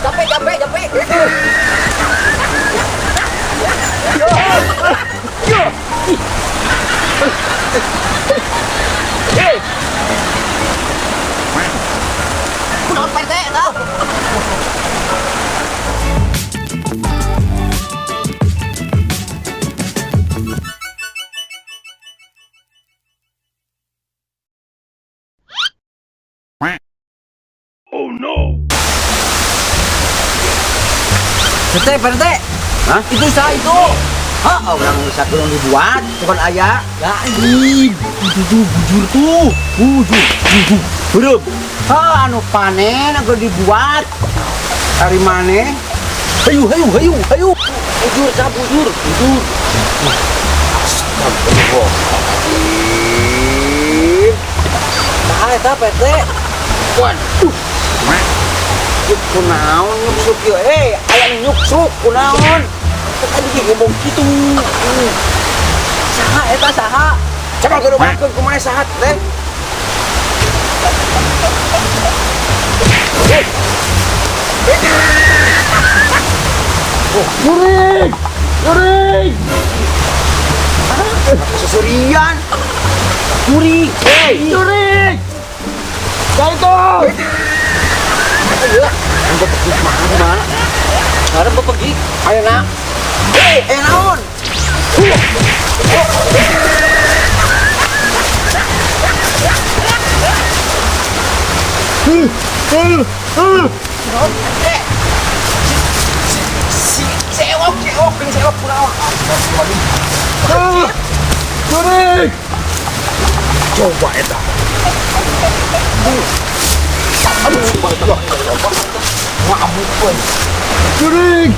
Capek, capek, capek. Hei. Kunaon Pak RT eta? Oh no. RT, Pak RT. Hah? Itu saha itu? Hah, orang satu yang dibuat, bukan aya. Lain. Itu tuh bujur tuh. Bujur. Bujur. Huruf. Ha, anu panen anu dibuat. Dari mana? Hayu, hayu, hayu, hayu. Bujur, sah bujur, bujur. Astagfirullahaladzim. Saha eta Pak RT? Waduh. Ieu kunaon nyuksuk ieu? Eh, aya nu nyuksuk kunaon? Tadi ge ngomong kitu. Saha eta saha? Coba gerobakeun kumaha saha teh? Hei. Oh, Jurig! Jurig! Susurian. Jurig. Hei. Jurig! Kaito! Iya. Anggo pergi mana mana? Sekarang bapak pergi. Ayo nak. Hei, eh naon? Eh. Si si ewok, si ewok, si ewok kunaon? Jurig! Coba eta. Aduh, ngamuk euy. Jurig!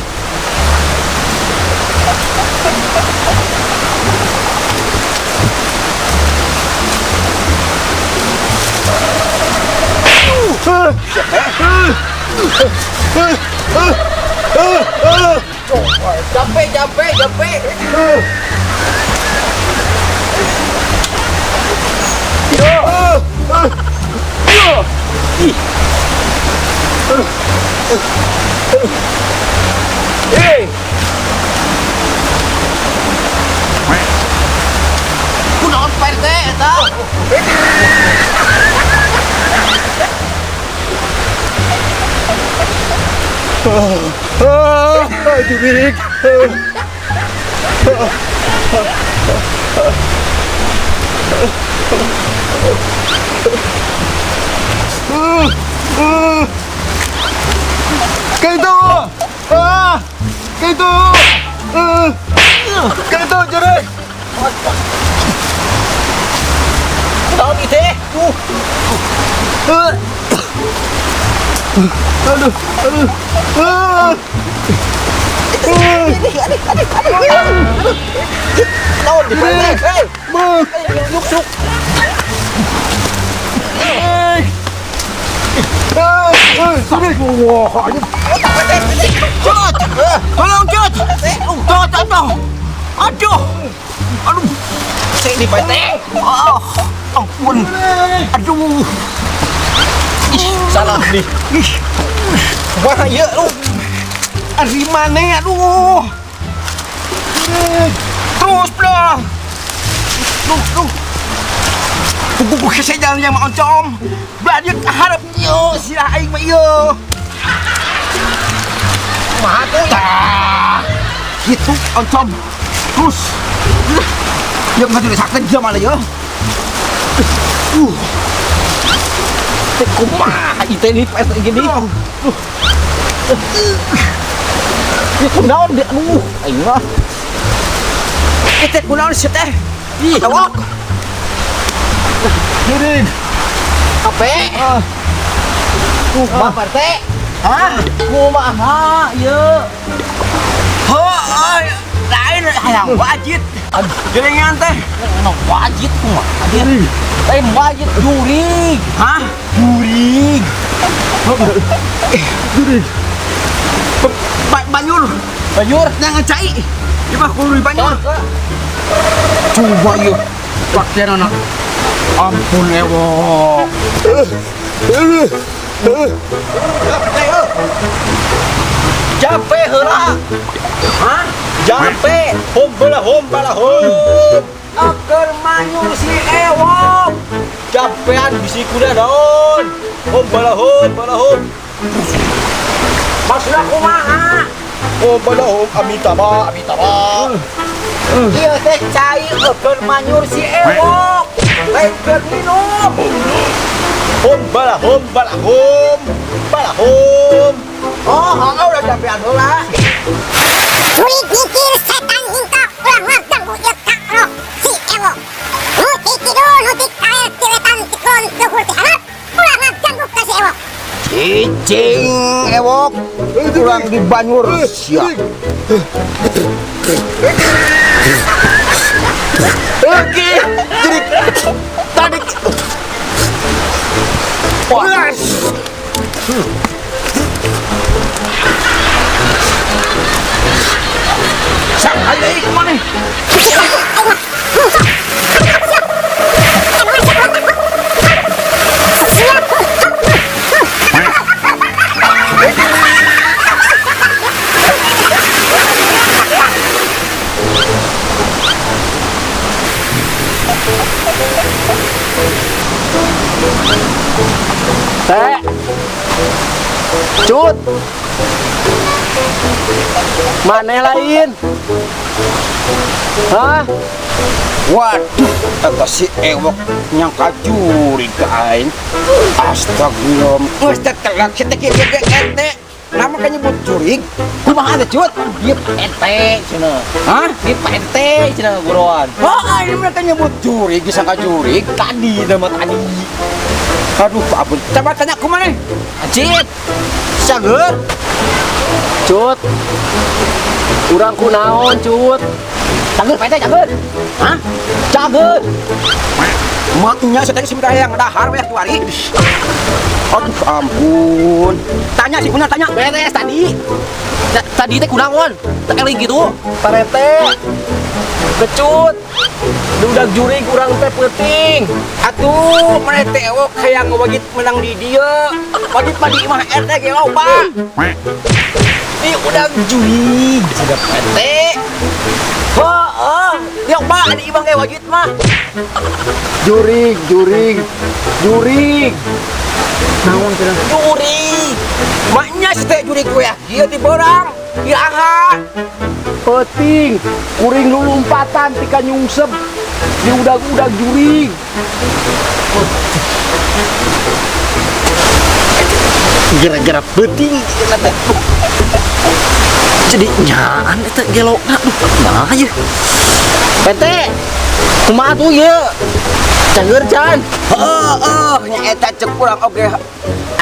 Capek, capek, capek. Hei. Kunaon Pak RT eta? Jurig! Kaito! Ah! Kaito! Kaito, jurig! Kunaon ieu teh? Tuh. Aduh, aduh. Ah! Aduh, aduh, aduh, aduh. Kunaon di Pak RT? Hei. Buk! Nyuksuk. Jurig! Ah! Jurig! Wah, Cut! Tolong cut! Cut, aduh. Aduh. Aduh. Sini Pak RT. Oh, ampun. Aduh. Ih, salah nih. Ih. Bahaya lu. Ari mana aduh. Terus dah. Duh, duh. Buku saya jalan yang oncom. Belajar harap yo sirah aing mah ieu. Kumaha tuh? Tah. Gitu oncom. Terus. Ya nggak jadi sakit jam malah ya. Teh kumaha ieu teh ini Pak RT gini. Ya kunaon dia aduh aing mah. Ieu teh kunaon sih teh? Ih, Ewok. Jurig! Capek. Kumaha Pak RT? Hah? Kumaha ieu? Heuh, lain hayang wajit. Jaringan teh. Nah, wajit kumaha dia? Lain wajit jurig. Hah? Jurig. Jurig! Banyur. Banyur. Jangan cai. Ieu mah kudu di banyur. Coba ieu. Pakaian anak. Ampun ewok. Jampe heula. Hah? Jampe, hom bala hom bala hom. Aker manyur si ewok. Jampean bisi kuda daun. Hom bala hom bala hom. Maksudna kumaha? Hom bala hom amitaba amitaba. Ieu teh cai keur manyur si ewok. Lain keur minum. Hom bala hom bala hom. Bala hom. Oh, heeh udah jampean heula. Jurig mikir setan hingkak ulah ngaganggu ieu ka roh si ewok. Nu ti kidul nu ti kaler ti wetan ti kulon luhur ti handap ulah ngaganggu ka si ewok. Cicing ewok kurang dibanyur sia. Oke, jadi tadi. Wah. Sak ayo ieu kumaha? Teh. Cut. Maneh lain? Hah? Waduh, eta si ewok nyangka jurig ka aing. Astagfirullah. Geus teh telak si teh kieu ge ente. Nama kan nyebut jurig. Kumaha teh cut? Dia Pak RT cenah. Hah? Dia Pak RT cenah guruan. Oh, ini mereka nyebut jurig, disangka jurig. Tadi nama tadi. Aduh, Pak Abun. Coba tanya kumaha nih? Acit. Cager. Cut. Urang kunaon, Cut? Cager Pak RT, cager. Hah? Cager. Maknya saya tanya si yang dahar we kuari. Aduh, ampun. Tanya sih punya tanya. Beres tadi. Tadi teh kunaon? Teh eling gitu. Pak RT. Kecut. Dudak jurig urang teh peuting. Atuh, mana teh ewok hayang wajit menang di dieu. Wajit mah di imah RT ge loba. Ini udah jurig sudah Pak RT. Heeh, loba di imah ge wajit mah. Jurig, jurig, jurig. Naon cenah? Jurig. Maknya si teh jurig we ieu ti beurang. Iraha. Peuting, kuring lulumpatan tika nyungsep di udag-udag jurig. Gara-gara peuting cenah teh. Jadi nyaan eta gelokna duh kumaha ieu? PT kumaha tuh ieu? Cager can. Heeh, nya eta cek urang oge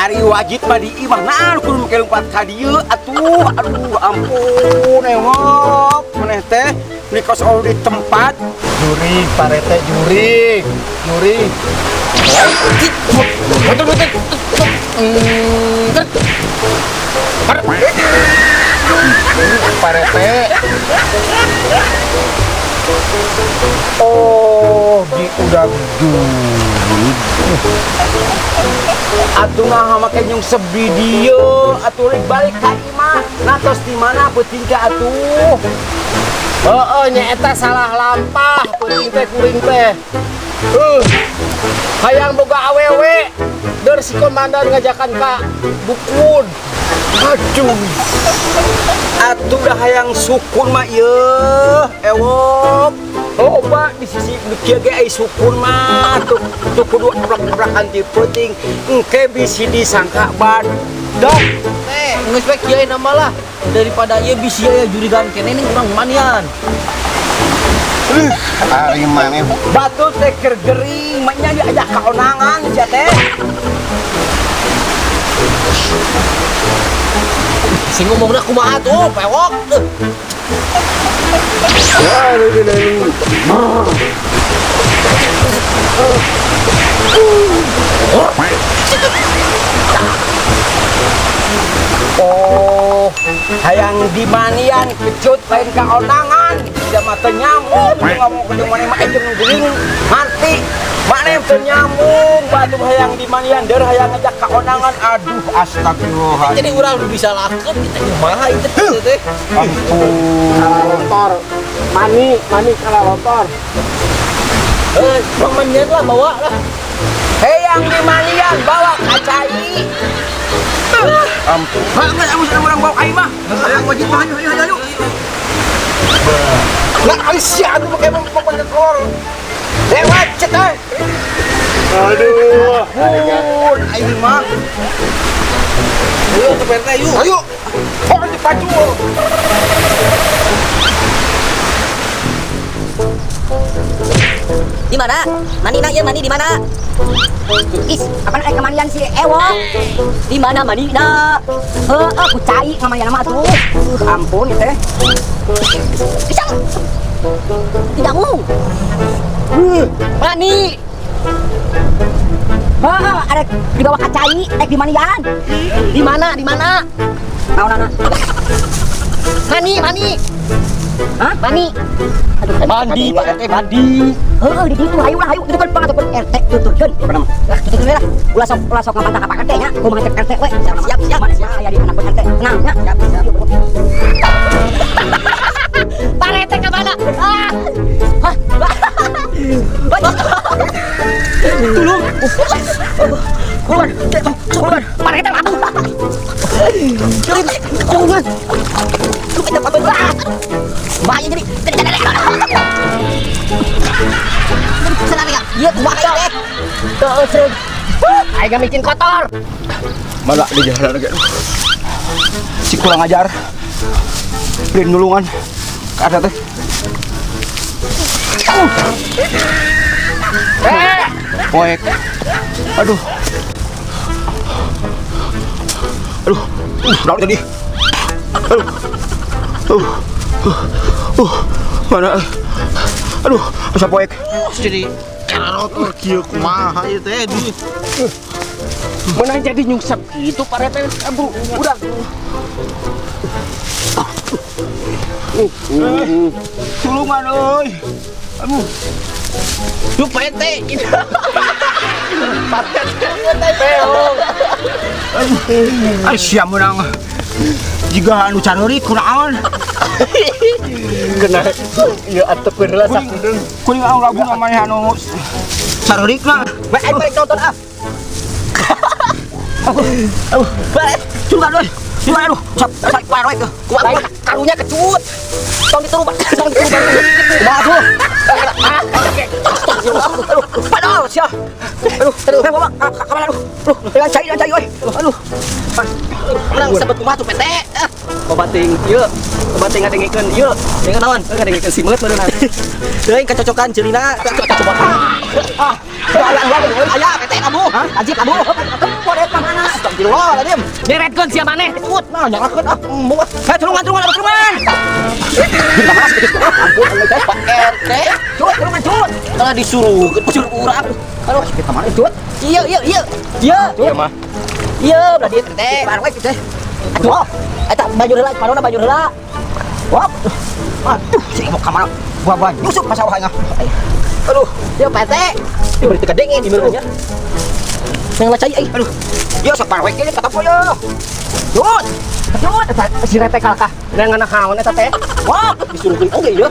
ari wajit mah di imah naon kudu make lompat ka dieu atuh. Aduh, ampun ewok. Maneh teh ni kos di tempat. Jurig, Pak RT jurig, jurig. Betul betul. Pak RT. Oh, di udag jurig. Atuh ngah make nyungsep di dieu atuh rek balik ka imah. Natos di mana peuting ka atuh. Heeh, nya eta salah lampah peuting teh kuring teh. Hayang boga awewe der si komandan ngajakan ka dukun. Aduh. Atuh dah hayang sukun mah ieu, ewok. Loba di sisi kieu ge ai sukun mah tuh tuh kudu ablak-ablakan ti peuting. Engke bisi disangka badak. Eh, geus we kieu nama lah daripada ieu bisi aya jurigan kene ning urang manian. Ari maneh Batu teh keur gering, mah nya diajak ka onangan sia teh. Si ngomongna kumaha tuh, pewok. Oh, hayang dimanian kecut lain ka onangan. Tidak mata nyamuk ngomong ke mana mah jeung gering ngarti. Mana teu nyambung batu hayang di manian der hayang ngajak ka kondangan. Aduh, astagfirullah. Jadi urang nu disalahkeun kita kumaha itu teh. Ampun. Motor. Mani, mani kalau motor. Eh, bang manian lah bawa lah. Hayang di manian bawa ka cai. Ampun. Heuh, geus urang bawa ka imah. Hayang wajib mah, ayo ayo ayo. Lah sia anu make pokoknya keluar. Lewat cet eh. Aduh. Ampun, aing mah. Ayo ke PRT yuk. Ayo. Oh, dipacu. Di mana? Mani nak ya mani di mana? Is, kapan eh kemanian si Ewok? Di mana mani nak? Heeh, ku cai ngamanian mah atuh. Ampun ieu teh. Pisang. Tidak mau. Mani. Heeh, ada di bawah kacai, di manian. Di mana? Di mana? Naon nana? Mani, mani. Hah? Mani. Aduh, Mandi Pak RT mandi. Heeh, di ditu hayu lah hayu itu kan pangatukeun RT tuturkeun. Lah tuturkeun we lah. Ulah sok ngabantah ka Pak RT nya. Kumaha cek RT we. Siap siap siap. Aya di handapkeun RT. Tenang nya. Siap siap. Pak RT ka mana? Ah. Hah? Tolong. Keluar. Keluar. Pak RT mati. Tolong. Lu kita apa? Bahaya jadi. Iya, kumaha teh? Teu aing bikin kotor. Mana di jalan lagi. Si kurang ajar. Beli nulungan. Ke ada teh. Poek. Aduh. Aduh. Daun tadi. Aduh. Mana? Aduh, asa poek. Jadi rotor kieu kumaha ieu teh. Menang jadi nyungsep gitu Pak RT. Abu, udah. Tulungan euy. Aduh. Duh Pak RT. Pak RT peong. Aduh, sia meunang. Jiga anu caneuri kunaon. Kena ieu atepkeun heula sakudeung. Kuring anu lagu namanya anu careurikna. Bae aing balik nonton ah. Aduh, bae tulungan euy. Tulungan aduh. Sap sap kuat we. Kuat karunya kecut. Tong ditiru, tong ditiru. Kumaha tuh? Aduh, padahal sia. Aduh, aduh, bawa ka mana aduh. Aduh, jangan cai euy. Aduh. Menang sebut kumaha tuh PT. Obating ieu, obating ngadengikeun ieu. Dengan naon? Ngadengikeun simeut meureunna. Teuing kacocokan ceulina, coba. Ah, aya PT kamu. Ajib kamu. Podet mah mana? Astagfirullahaladzim. Nyeretkeun sia maneh. Cut, nah nyalakeun ah. Muat. Hei, tulungan, tulungan, tulungan. Ampun, teh Pak RT. Cut, tulungan, cut. Kalau disuruh, disuruh urang. Aduh, kita mana cut? Iya, iya, iya. Iya. Iya mah. Iya, belah dieu teh. Baru we teh. Aduh, eta banjur heula, panona banjur heula. Wap. Aduh, si mau ka mana? Buah-buah nyusup ka sawah aing. Aduh, Yo Pak RT. Ieu beuti kadenge di meureun nya. Yang lacai euy. aduh. Yo sok parwek ini kata poyo. Cut. Cut, eta si rete kalakah. Dengan naon eta teh? Wah, Disuruhkeun oge ieu.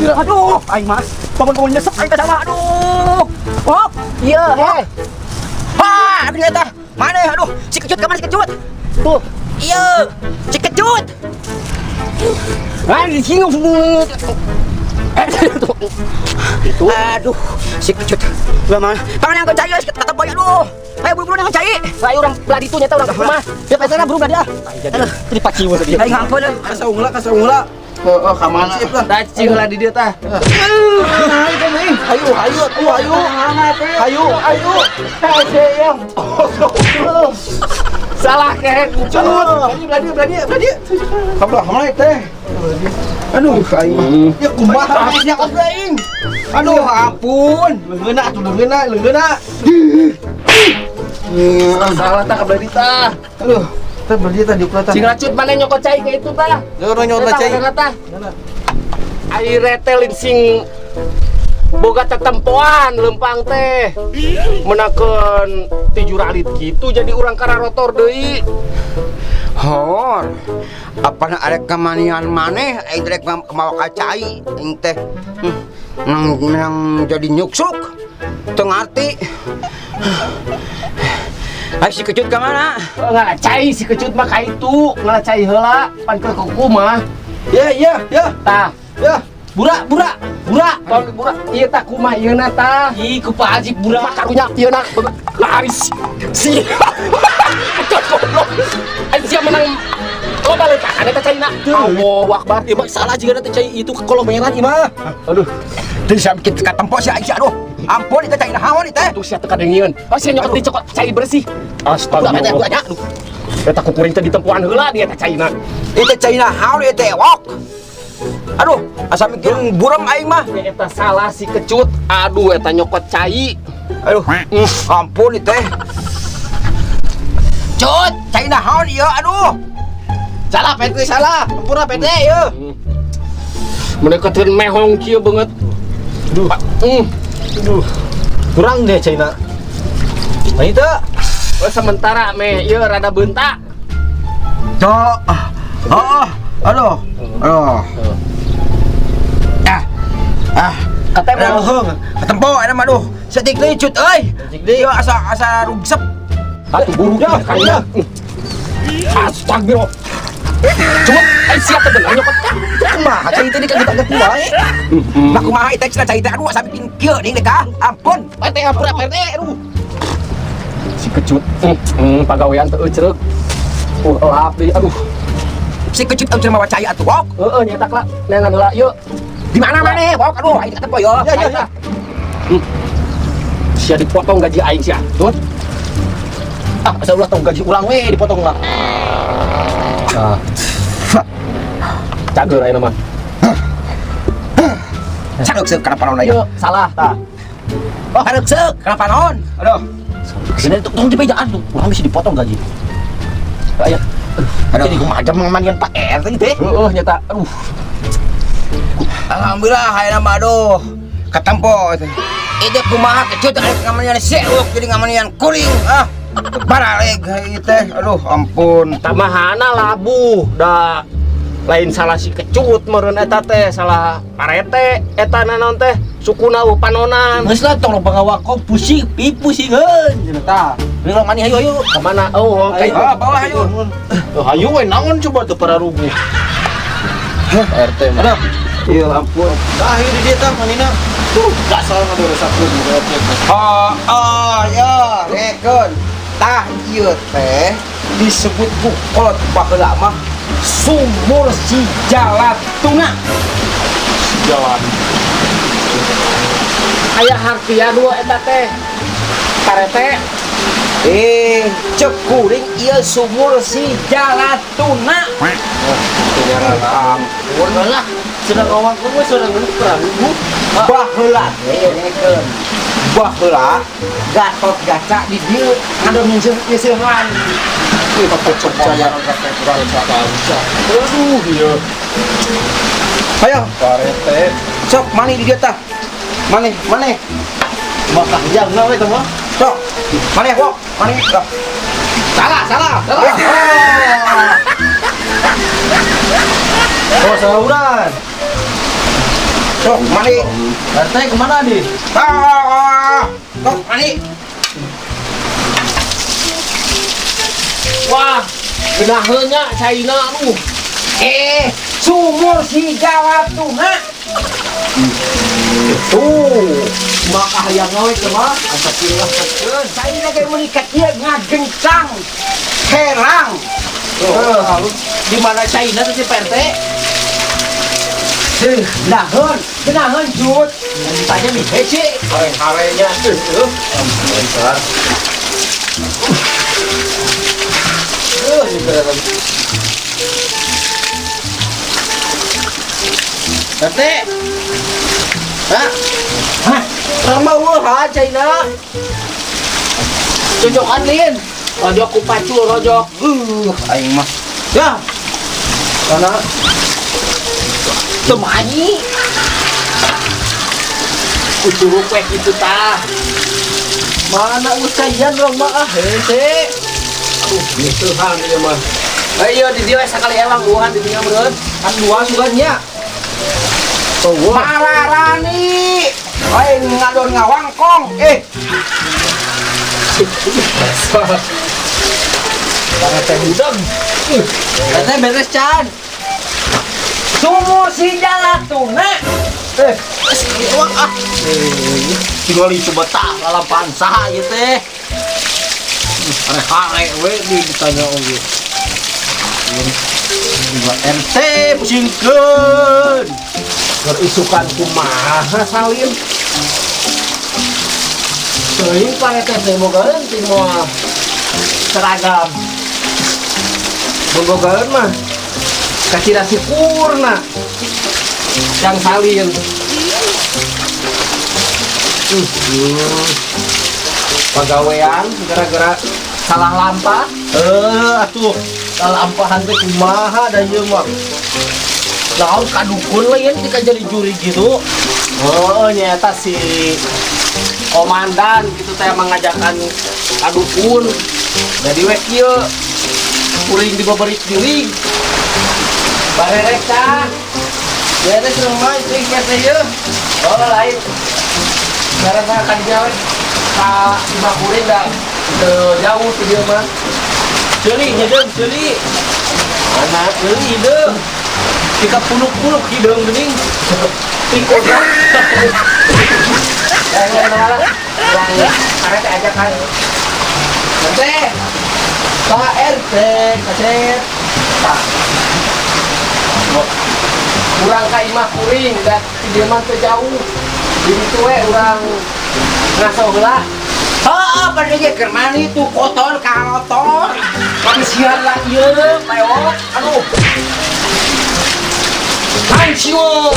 aduh, aing mah bangun-bangun nyesek aing teh sama. Aduh. Wap. Iya, heh. Ha, aduh eta. Mana aduh, si kecut ka mana si kecut? Tuh. Iya, si kecut. Ah, di sini. Itu. Aduh, si kecut. Lah mana? Tangan yang cai geus tetep boy aduh. Ayo buru-buru yang cai. Ayo urang belah ditu nyata urang ke rumah. Ya Pak buru belah dia. Aduh, jadi paciwa tadi. Aing ngampun. Kasaungla, kasaungla. Heeh, ka mana? Tah cing heula di dieu tah. Hayu, hayu, atuh hayu. Hayu, hayu. Salah kehet Cut. Belah dieu, belah dieu, belah dieu. Kabelah mana teh? Aduh, aing mah. Ya kumaha nya oge aing. Aduh, ampun. Leungeunna atuh leungeunna, leungeunna. Salah tah ka belah dieu tah. Aduh, tah belah dieu tah diukna tah. Sing racut mana nyokot cai ke itu tah. Yo nyokot cai. Tah. Ai retelin sing Boga tetempoan lempang teh. Menakeun ti juralit kitu jadi urang kararotor deui. Hor. Apana arek kamanian maneh aing rek mawa ka cai aing teh. Nang nang jadi nyuksuk. Teu ngarti. Ai si Kecut ka mana? Ngalacai si Kecut mah ka itu, ngalacai heula pan keur kuku mah. Ya ya ya. Tah, Ya. Burak burak burak. tong burak ieu tah kumaha ieu na tah. Ih, ku Pak Haji burak. Mah karunya ieu na laris. Si Kecut goblok. Aing sia menang loba leutakan eta caina. Allahu Akbar. Ieu mah salah jika nanti cai itu kolomeran ieu mah. Aduh, Teu sampe katempo si aing aduh. Ampun itu cai naon itu teh. tuh sia teu kadengieun. Oh sia nyokot dicokot cai bersih. Burak PT Astagfirullah. burak nya. Aduh. Eta ku kuring teh ditempuan heula dia eta caina. Itu cai naon ieu teh wok. Aduh, asa mikirin buram aing mah. Eta salah si Kecut. Aduh, eta nyokot cai. Aduh, ampun itu teh. Cut, cai naon ieu aduh. Salah PT salah. Ampura PT ieu. Mendekatkeun mehong kieu beungeut. Duh. Aduh. Kurang deh caina. Nah itu. Oh, sementara meh ieu rada beunta. Cok. Ah, aduh. Aduh. Ah. Ah, Katemo. aduh, ketempo eta mah aduh. Setik deui cut euy. Setik deui. Ieu asa asa rugsep. Atuh buru Ya, ya. Astagfirullah. Cuma ai sia teh bener nyokot. Kumaha cai teh dikaget-kaget wae. Lah kumaha ieu teh cenah cai teh aduh asa bikin kieu deui ka. Ampun. PT ampura PT aduh. Si Kecut. Pagawean teu eucreug. Elap deui aduh. Si Kecut euy cenah mawa cai atuh wok. Heeh nyetak lah. Neangan heula yeuh. Di mana maneh wok aduh aing ketempo yo. Ya ya ya. Sia dipotong gaji aing sia. Tut. Ah, asa ulah tong gaji urang we dipotong lah. Ah. Cager ayeuna mah. Sareuk kana panon aya. Ieu salah tah. Oh, sareuk kana panon. Aduh. Bener tong dipejaan tuh. Urang bisa dipotong gaji. Aya. Aduh. Jadi kumaha jam mandian Pak RT teh. Heeh nyata. Aduh. Alhamdulillah ayeuna mah aduh. Ketempo teh. Itu kumaha Kecut arek ngamanian sewok jadi ngamanian kuring ah. Baraleg ieu teh. Aduh ampun. Tamahana labuh da lain salah si Kecut meureun eta teh salah parete eta naon teh sukuna panonan. Geus lah tong loba ngawakong pusing, pi pusingeun cenah tah. Urang mani hayu hayu. Ka mana? Oh, Ayo. Ah, bawa hayu. Hayu we naon coba tuh para ruguh. RT mah. Aduh. Iya ampun. Tah ieu di dieu tah manina. Tuh, dasar ngadoresakeun Oh, oh, ya, rekeun. Tah ieu teh disebut ku kolot baheula mah sumur si Jalatuna. Jalan. Aya hartia dua eta teh. Parete Eh, cek kuring ieu sumur si Jalatuna. Ampun lah. Sedang ngawangkong we sedang geus. Baheula teh rekeun. Baheula Gatot Gaca di dieu ngadon nyeusehan. Percaya. Aduh, ieu. Ayo, Parete. sok mani di dieu tah. Mani, mani. Maka jangna we teh mah. Sok. Mani wok, mani. Sok. Salah, salah, salah. Oh, salah urang. Sok mani. RT kemana nih? Ah, sok mani. Wah, geunaheun nya caina aduh. Eh, sumur si Jalatuna. Tuh. Maka hayang we teh mah. Astagfirullah. Saya ge meuni ka kieu ngagencang. Herang. Tuh, di mana caina tuh si Pak RT? Seuh, naheun, naheun cut. Tanya nih, hece. Hare-harenya. Ini beneran. RT. Hah? Hah? Orang mau ha caina. Cocokan lin. Rojok ku pacul rojok. Aing mah. Ya, Mana? temani. Kucuruk we kitu tah. Mana usayan dong mah ah hese. Aduh, gitu hal ieu mah. Ayo di dieu sakali ewang duaan di dieu meureun. Kan dua sugan nya. Oh, Mararani. Aing ngadon ngawangkong. Eh, Teh hudang. Teh beres can. Sumu si jalatuna. Eh, ewang ah. Tinggal coba tah lalapan saha ieu teh. Hare-hare we di ditanya oge. Dua RT pusingkeun. Keur isukan kumaha salin. Teuing parete teh bogaeun teh moal seragam. Bobogaeun mah kacida syukurna yang salin. Pagawean gara-gara salah lampah. Eh, atuh lalampahan teh kumaha da ieu mah. Naon kadukun lain tika jadi juri gitu. Oh, nyata si komandan gitu teh mengajarkan kadukun. Jadi we kieu kuring dibabarik jurig. Barerek tah. Beres rumah cing teh ieu. Oh, lain. Karena kan jauh ka imah kuring dah. Teu jauh ti dieu mah. Ceuli nyedeung ceuli. Mana? Ceuli hideung. Tika punuk-punuk hideung geuning. Tingkot. Lain malah. Urang arek aja kan. RT. Pak RT, kaset. Tah. Urang ka imah kuring da ti dieu mah teu jauh. Di ditu we urang ngaso heula. Heeh, pada ge keur mani tuh kotor kalotor. Kamisian lah ieu, pewok. Aduh. Hansio.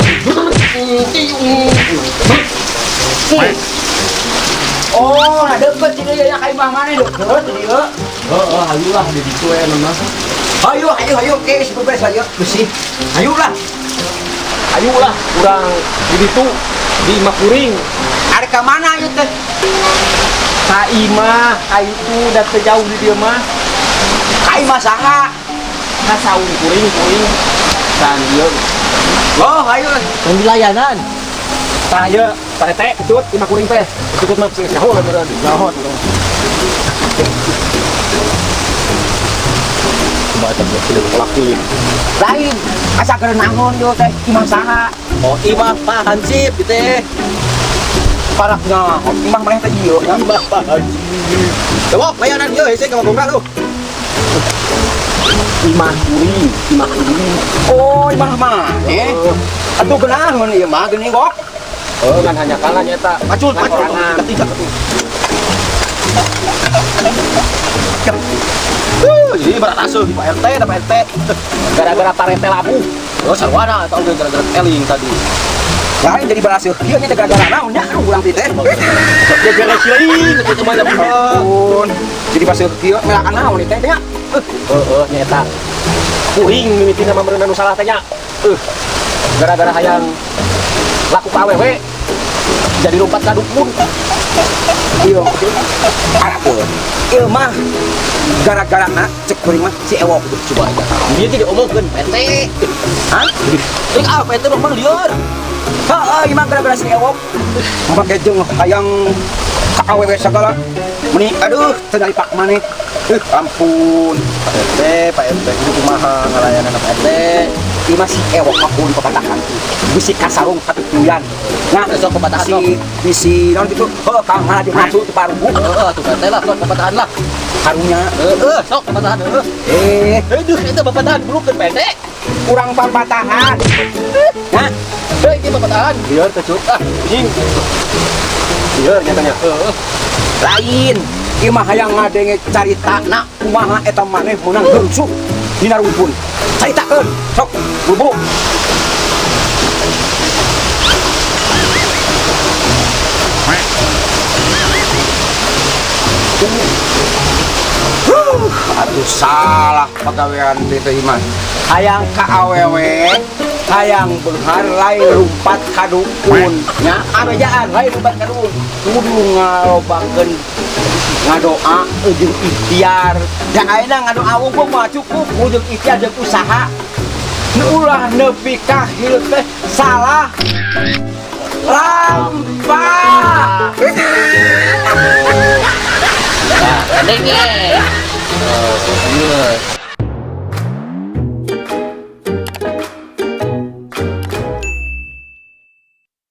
Oh, nah deket sih dia ya ka imah maneh deket dieu. Heeh, hayu lah di ditu we mah. Hayu, hayu, hayu, oke, geus beberes hayu, bersih. Hayu lah. Hayu lah urang di ditu di imah kuring. Arek ka mana ieu teh? Ka imah, ka itu da teu jauh di dieu mah. Ka imah saha? Ka saung kuring kuring. Dan dieu. Oh, hayu lah. Yang di layanan. Tah ieu, Pak RT, ketut imah kuring teh. Ketut mah geus nyaho lah meureun. Nyaho tuh. Coba eta kolak pilih. Lain, asa keur naon ieu teh imah saha? Oh, imah Pak Hansip gitu teh. Paraknya, imah maneh teh ieu. Imah Pak Hansip. Coba layanan ieu hese ka gonggra tuh. Imah kuring, imah kuring. Oh, imah maneh. Atuh geunaheun ieu mah geuning kok. Oh, ngan hanya kalah nyata. Pacul, Ngan pacul. orangan. Ketiga. Jadi berat asuh di Pak RT, da Pak RT. Gara-gara parete labuh. Oh, sarwana atau gara-gara eling tadi. Lain jadi baraseuh kieu nya teh gara-gara naon nya aduh urang teh. Gara-gara siling itu mah Ampun. Jadi baseuh kieu melakan naon teh nya. Heeh, nyata. Kuring mimitina mah meureun anu salah teh nya. Gara-gara hayang laku ka awewe jadi lompat ka dukun. Ieu ampun. Ieu mah gara-gara na cek kuring mah si ewok Coba aja. Dia tidak omongkeun PT. Hah? Eh, ah PT mah lieur. Heeh, ieu mah gara-gara si ewok. Make jeung hayang ka awewe sagala. Meni aduh teu nalipak maneh. Ampun. Pak RT, Pak RT itu kumaha ngalayanan Pak RT. Ieu mah si ewok mah kudu papatahan. Bisi kasarung katutuluyan. Nah, Sok papatahan sok. si bisi naon kitu? Heuh, ka mana di nafsu teu parugu. Heeh, tuh PT lah, sok papatahan lah. Karunya. Heeh, sok papatahan heeh. Eh, Aduh, itu papatahan bulukeun PT. kurang papatahan. Nah, Heuh, ini papatahan. Lieur kecut. Ah, anjing. Lieur nyatanya. Heeh. Lain ieu mah hayang ngadenge carita na kumaha eta maneh meunang gengsu dina rumpun. Caritakeun, sok buru-buru. Huh, aduh salah pagawean teh teh mah. Hayang ka awewe Hayang beunghar lain lumpat ka dukun nya, abejaan lain lumpat ka dukun, kudu ngalobakeun ngadoa jeung ikhtiar. Da ayeuna ngadoa wungkul mah cukup, kudu ikhtiar jeung usaha. Nu ulah nepi ka hirup teh salah lampah. Nah, ending. Oh, iya.